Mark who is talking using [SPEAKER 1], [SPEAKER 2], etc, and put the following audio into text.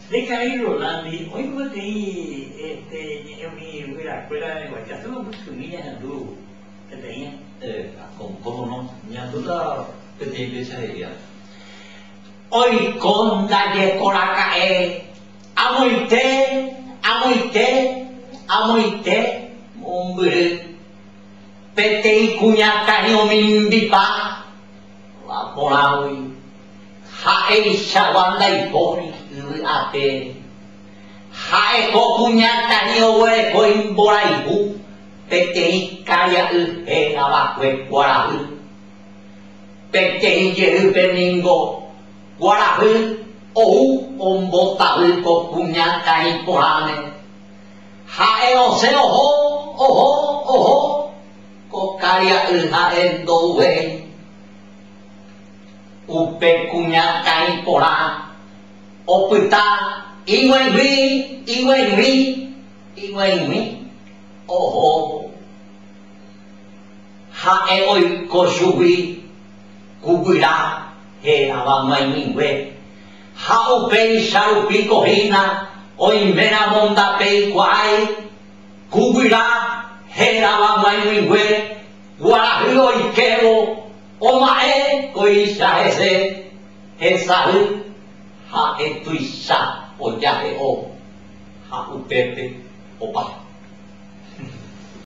[SPEAKER 1] Nde karai Rolandi, oĩ peteĩ este ñe'ẽ umi guyrakuéra rehegua, ikatu mbykymi ñahendu peteĩva.
[SPEAKER 2] Eh, cómo no, ñahendúta peteĩ péicha he'íva.
[SPEAKER 1] Oiko ndaje koraka'e amoite, amoite, amoite mombyry peteĩ kuñataĩ omimbipa va porãgui. Ha'eichagua ndaipóri yvy apére. Ha'eko kuñataĩ oguereko imborayhu peteĩ karia'y héravakue kuarahy. Peteĩ jeýpe ningo kuarahy ou ombotavy ko kuñataĩ porãme. Ha'e osẽ oho, oho, oho, ko karia'y ha'e ndouvéi. Upe kuñataĩ porã opyta ig̃uaig̃ui, ig̃uaig̃ui, ig̃uaig̃ui ohóvo. Ha'e oiko chugui ku guyra hérava g̃uaig̃uingue, ha upéicha rupíko hína oiméramo ndapeikuaái ku guyra hérava g̃uaig̃uingue kuarahy oikévo Oma'ẽ kóicha hese hesay ha'e tuicha ojahe'o ha upépe opa.